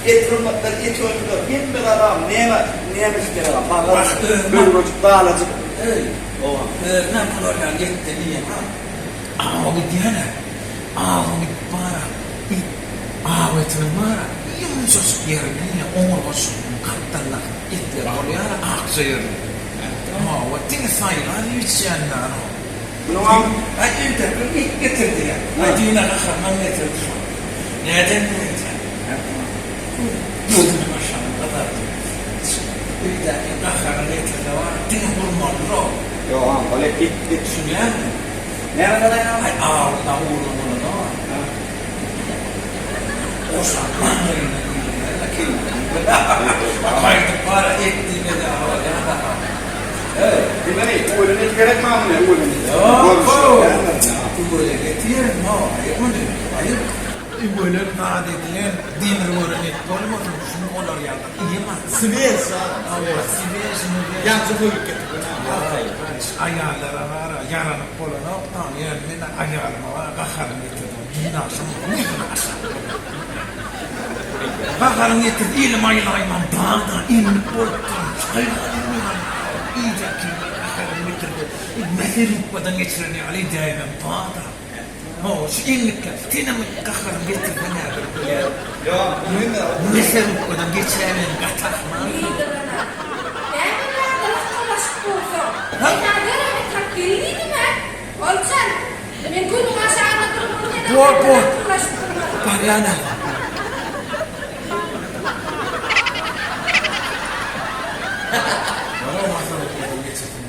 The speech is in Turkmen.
Et gymmatlar, et önümler, hemme zadam näme, näme isleseňem bagar, böwrejik, balajyk. Eý, özünem bular ýaly etden iýemok. Awa gidýän-ä. Awa gidip bar-a, it aw etiniň bar-a, ýumşajyk ýerini iýýär, oňurgaçygynyň gapdalyndaky etler bolýar-a, akja ýerleri. Hawa, diňe saýlap iýip-içýän-dä ol. Munuňam. Aý, öýdäki it getirdi ýa. Aý, düýn-ä gaharynam getirdi şol. Näden diýseň. Gözüniň aşagyny gyzardy. Öýdäki gaharyny getirse bar, diňe urmalydyr-ow. Ýogam, ol it, it. Düşünýäňmi? Näme zadaýyn? Aý, awuň-da ugruna bolanok. Goşan maňlaýyndan iýilmez-le kelleden. Gaýdyp bar-a, et diýmedi-ä, bolýa-da. Heý, diýmeli, üwelen et gerek maňa muny, üwelen et. Ýok-ow! Üwelen eti ýerin-ow, aýyr muny, aýyr. Üwelen zat edilen, demir gören et bolmasyn, şuny olar ýaly iýemän. Swiež a. Hawa, swiež, müwiež. Ýaňja soýup getirdim-ä, arkaýyn. Aýallara bar-a, ýaranyp bolanok-da, ýöne men aýalyma bar-a gaharyny getirdim. Düýn agşam ýüzüni aşak goýdum. Gaharyny getirdi, elim aýlaýman bagda emlik bolupdyryn. Haýran Iýdäki gaharyny getirdi. Mähirlukbadan geçiren ýaly edäýmem bada. Hawa, şu emlikkä senem gaharyňy getirseň häzir bilýän. Mähirlukbadan geçäýmegem gaty ahmal. Liderana. Näme bärde lakgalaşyp dursuň? Men saňa derrew etrap gelin diýdim-ä? Bolçan. Men günüň aşagynda durup bu seniň Bor, bilen bor. lakgalaşyp durmaryn. Barýan agam. Bor, maslahat geçirsin.